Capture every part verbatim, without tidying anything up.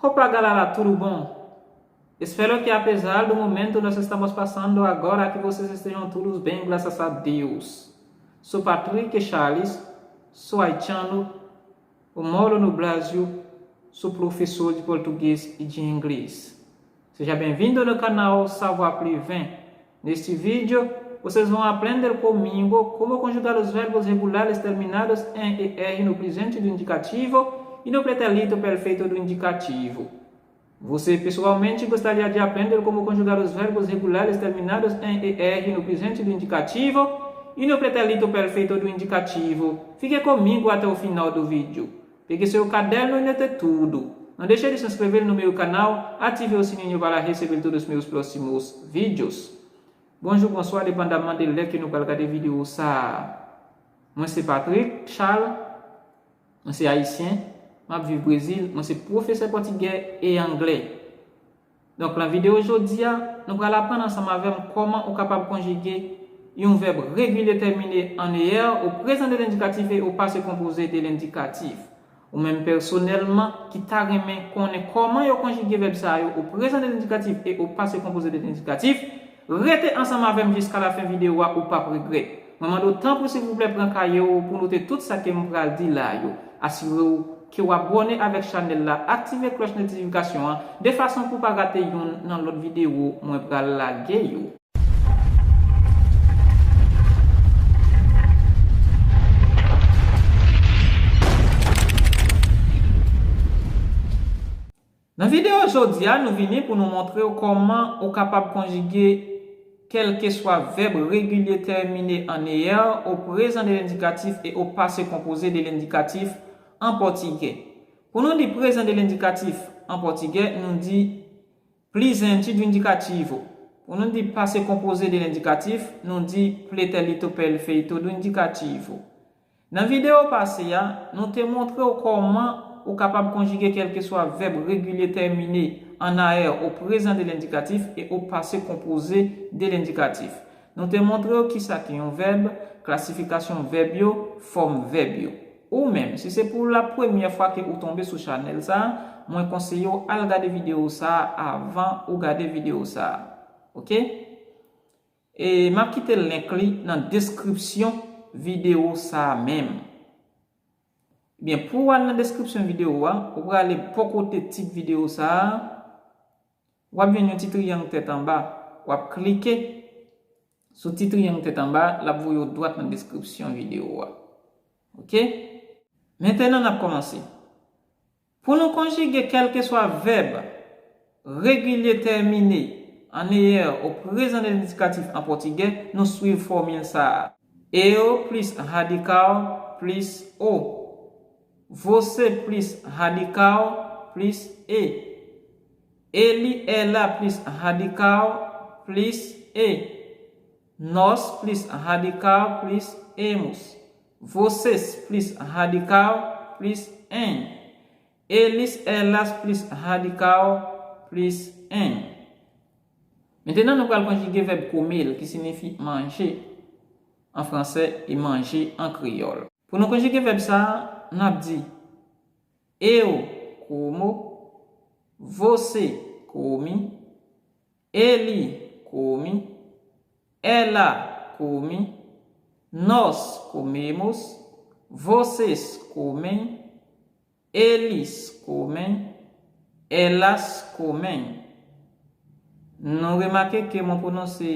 Opa, galera, tudo bom? Espero que, apesar do momento, nós estamos passando agora, que vocês estejam todos bem, graças a Deus. Sou Patrick Charles, sou haitiano, eu moro no Brasil, sou professor de português e de inglês. Seja bem-vindo no canal Savoir Plus vingt. Neste vídeo, vocês vão aprender comigo como conjugar os verbos regulares terminados em E R no presente do indicativo e no pretérito perfeito do indicativo. Você pessoalmente gostaria de aprender como conjugar os verbos regulares terminados em E R no presente do indicativo e no pretérito perfeito do indicativo? Fique comigo até o final do vídeo. Pegue seu caderno e note tudo. Não deixe de se inscrever no meu canal, ative o sininho para receber todos os meus próximos vídeos. Bonjou, bonswa, depandaman de lè ke nou pral gade videyo sa a. Mwen se Patrick Charles, mwen se ayisyen, m ap viv Brezil, mwen se pwofesè pòtigè e anglè. Donk, nan videyo jodi a, nou pral aprann ansanm avè m kòman ou kapab konjige yon vèb regilye tèmine an E R au présent de l'indicatif et au passé composé de l'indicatif. Ou menm pèsonèlman ki ta renmen konnen kòman yo konjige vèb sa yo au présent de l'indicatif et au passé composé de l'indicatif, rete ansanm avè m jiska lafen videyo a, ou p ap regrèt. Mwen mande w tanpri silvouplè pran kaye w pou note tout sa ke m pral di la yo. Asire w ke w abòne avèk chanèl la, aktive klòch notifikasyon an, de fason pou w pa rate youn nan lòt videyo mwen pral lage yo. Nan videyo jodi a, nou vini pou nou montre w kòman ou kapab konjige kèlkeswa vèb regilye tèmine an E R au présent de l'indicatif et au passé composé de l'indicatif an pòtigè. Pou nou di prezan de lendikatif an pòtigè, nou di presente do indicativo. Pou nou di passé composé de l'indicatif, nou di pretérito perfeito do indicativo. Nan videyo pase a, nou te montre w kòman ou kapab konjige kèlkeswa vèb regilye tèmine an A R au présent de l'indicatif et au passé composé de l'indicatif. Nou te montre w kisa ki yon vèb, klasifikasyon vèb yo, fòm vèb yo. Ou menm, si se pou la premyè fwa ke ou tonbe sou chanèl sa a, mwen konseye w al gade videyo sa a avan ou gade videyo sa a. Oke? E m ap kite link li nan deskripsyon videyo sa a menm. Ebyen, pou w al nan deskripsyon videyo a, ou prale bò kote tit videyo sa a, w ap jwenn yon ti triyang tèt anba. W ap klike sou ti triyang tèt anba, l ap voye w dwat nan deskripsyon videyo a. Oke? Mentenan, n ap kòmanse. Pou nou konjige kèlkeswa vèb regilye tèmine an E R au présent de l'indicatif an pòtigè, nou swiv fòmil sa a. Eu plis radical plis o. Você plis radical plis e. Ele, ela plis radical plis e. Nós plis radical plis emos. Vocês plis radical plis em. Eles, elas plis radical plis em. Mentenan, nou pral konjige vèb comer, ki siyifi manje an fransè e manger an kreyòl. Pou nou konjige vèb sa a, n ap di: eu como, você come, ele come, ela come, nós comemos, vocês comem, eles comem, elas comem. Nou remake ke mwen pwononse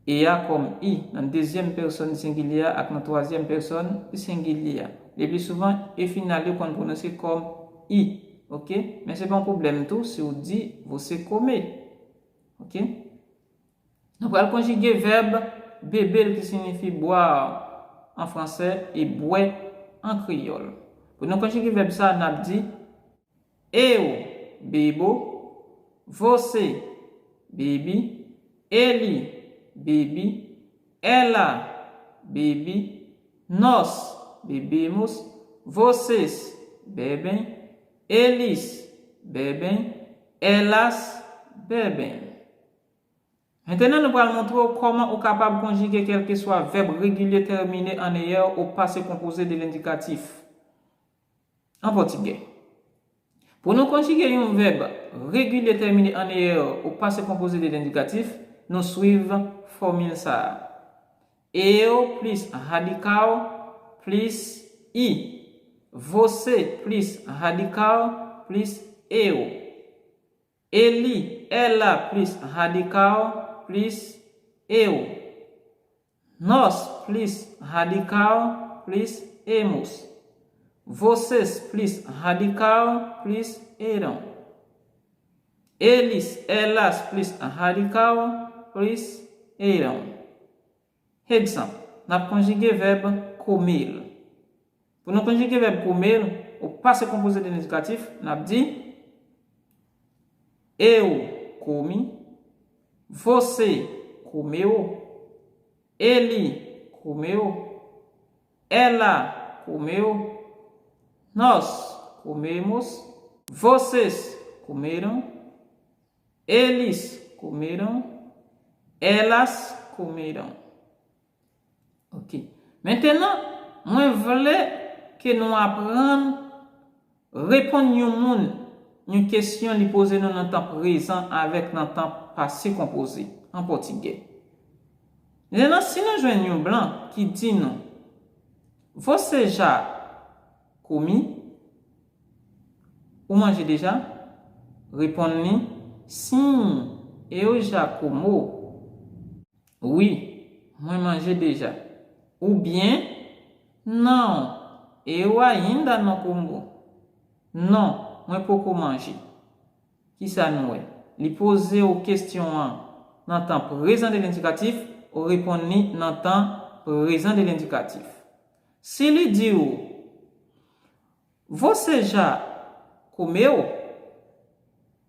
e a kòm i nan dezyèm pèsòn sengilye a ak nan twazyèm pèsòn sengilye a. Leplisouvan, e final yo konn pwononse kòm i. Oke? Men se pa yon pwoblèm tou si w di você come. Oke? Nou pral konjige vèb beber, ki siyifi boire an fransè e bwè an kreyòl. Pou nou konjige vèb sa, n ap di: eu bebo, você bebe, ele bebe, ela bebe, nós bebemos, vocês bebem, eles bebem, elas bebem. Mentenan, nou pral montre w kòman ou kapab konjige kèlkeswa vèb regilye tèmine an E R au passé composé de l'indicatif an pòtigè. Pou nou konjige yon vèb regilye tèmine an er o pase konpoze de lendikatif, nou swiv fòmil sa a: eu plis radikal plis i. Você plis radikal plis eu. Ele, ela plis radikal plis eu. Nós plis radikal plis emos. Vocês plis radikal plis eram. Eles, elas plis radikal plis eram. Egzanp, n ap konjige vèb comer. Pou nou konjige vèb comer o pase konpoze de lendikatif, n ap di: eu comi, você comeu, ele comeu, ela comeu, nós comemos, vocês comeram, eles comeram, elas comeram. Ok. Mentenan, mwen vle ke nou aprann reponn yon moun yon kesyon li poze nou nan tan prezan avèk nan tan pase konpoze an pòtigè. Mentenan, si nou jwenn yon blan ki di nou: Você já comi? Ou manje deja? Reponn li: Sim, eu já como. Wi, mwen manje deja. Oubyen: Não, eu ainda não como. Non, mwen poko manje. Kisa nou wè? Li poze w kesyon an nan tan prezan de lendikatif, ou reponn li nan tan prezan de lendikatif. Si li di w: Você já comeu?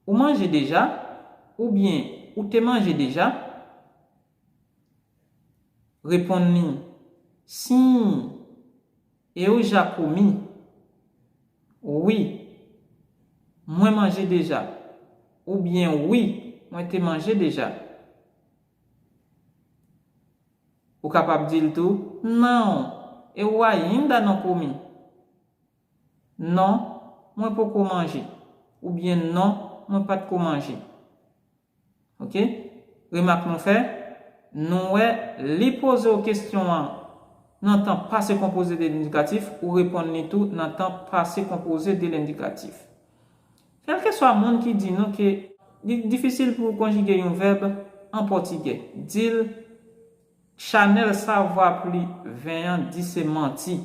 Ou manje deja? Oubyen ou te manje deja? Reponn li: Sim, eu já comi. Wi, mwen manje deja. Oubyen wi, mwen te manje deja. Ou kapab di l tou: Não, eu ainda não comi. Non, mwen poko manje. Oubyen non, mwen pa t ko manje. Ok? Remak nou fè, nou wè li poze w kesyon an nan tan pase konpoze de lendikatif, ou reponn li tou nan tan pase konpoze de lendikatif. Kèlkeswa moun ki di nou ke li difisil pou w konjige yon vèb an pòtigè, di l: Chanel sa vwa pli ven an di se manti.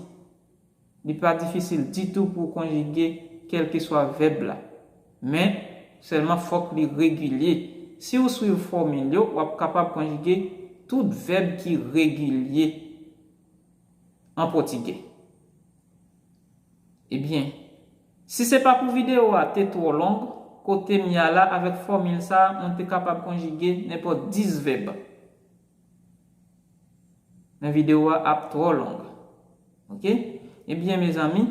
Li pa difisil ditou pou w konjige kèlkeswa vèb la. Men, sèlman fòk li regilye. Si w swiv fòmil yo, w ap kapab konjige tout vèb ki regilye an pòtigè. Ebyen, si se pa pou videyo a te twò long, kote m ye a la avèk fòmil sa a, mwen te kapab konjige nenpòt dis vèb. Men videyo a ap twò long. Ok? Ebyen, mezanmi,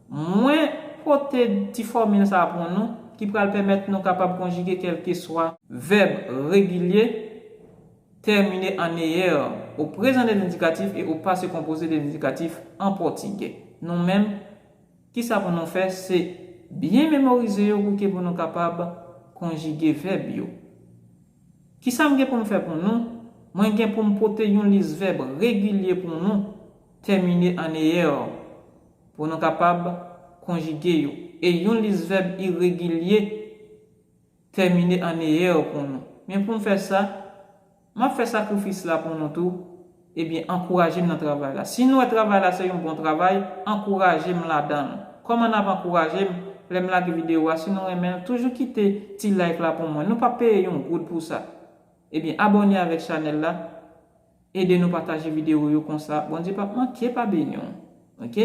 mwen pote ti fòmil sa a pou nou, ki pral pèmèt nou kapab konjige kèlkeswa vèb regilye tèmine an er o prezan de lendikatif e o pase konpoze de lendikatif an pòtigè. Nou menm, kisa pou nou fè? Se byen memorize yo pou ke pou nou kapab konjige vèb yo. Kisa m gen pou m fè pou nou? Mwen gen pou m pote yon lis vèb regilye pou nou, tèmine an er o, pou nou kapab konjige yo, e yon lis vèb iregilye tèmine an er o pou nou. Men pou m fè sa, m ap fè sakrifis la pou nou tou. Ebyen, ankouraje m nan travay la. Si nou wè travay la se yon bon travay, ankouraje m ladan l. Kòman n ap ankouraje m? Lè m lage videyo a, si nou renmen l, toujou kite ti like la pou mwen. Nou p ap peye yon goud pou sa. Ebyen, abòne avèk chanèl la. Ede nou pataje videyo yo konsa. Bondye p ap manke pa beni w. Ok?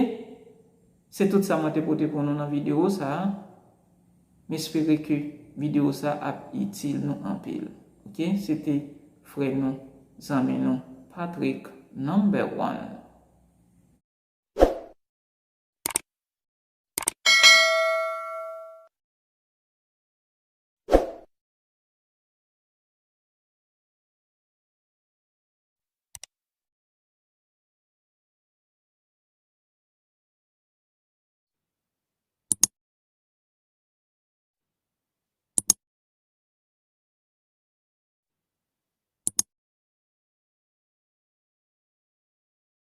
Se tout sa mwen te pote pou nou nan videyo sa a. M espere ke videyo sa ap itil nou anpil. Ok? Se te frè nou, zanmi nou, Patrick number one.